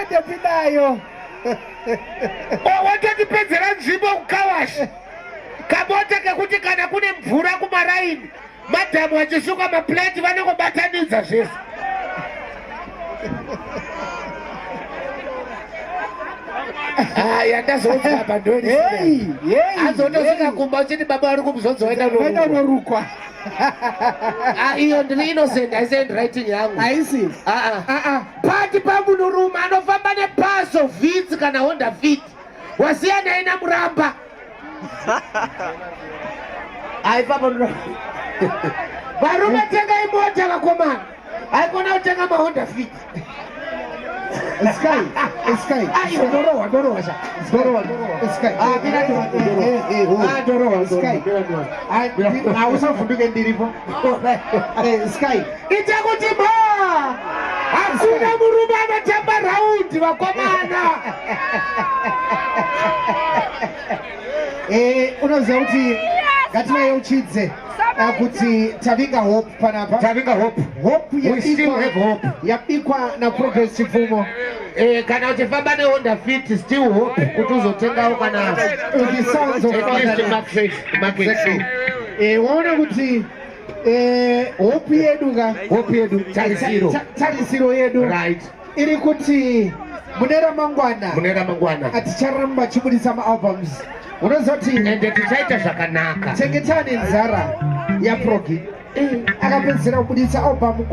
Ndepindayo. Watotipedzera nzvimbo kukawashi. Kamota kekuti kana kune mvura kumaraini, madhamu achisuka maplate vanongobatanidza zvese. Aya ndazoudzwa apa Hey, hey. Azotosvika hey. kumba uchiti baba vari kumuzonzo waenda Waenda unorukwa. unorukwa. Ah, iyo ndiri innocent, haisi handwriting yangu. Haisi. Ah, ah. Ah ah. Pati pamunhurume anofamba nepaso Vitz kana Honda Fit, wasiyanai namuramba aifamba. Varume, tengai mota vakomana, haikona kutenga maHonda Fit. Sky, Sky. Aiwa, ndorohwa, ndorohwa sha, ndorohwa. Sky. Ah, mira, Eh, eh, eh, Ah, ndorohwa. Sky. Ah, Hausavhunduke, ndiripo. Sky. Ita kuti ma hakuna murume anotamba raundi, vakomana. Unoziva kuti ngativayeuchidze kuti tavinga hope panapa. Tavinga hope. Hope. We still have hope. Yabikwa naProgress Chipfumo. Kana uchifamba neHonda Fit, still hope kuti uzotengawo kana The sounds of at least Fatherland. Mark 6, Mark 6. Exactly. Waona kuti hope yedu ka Hope yedu, tarisiro. Tarisiro yedu iri kuti mune ramangwana Mune ramangwana haticharamba chibudisa maalbums. Unoziva kuti ende tichaita zvakanaka. Chengetani nzara yaProgi akapedzisira kubudisa album.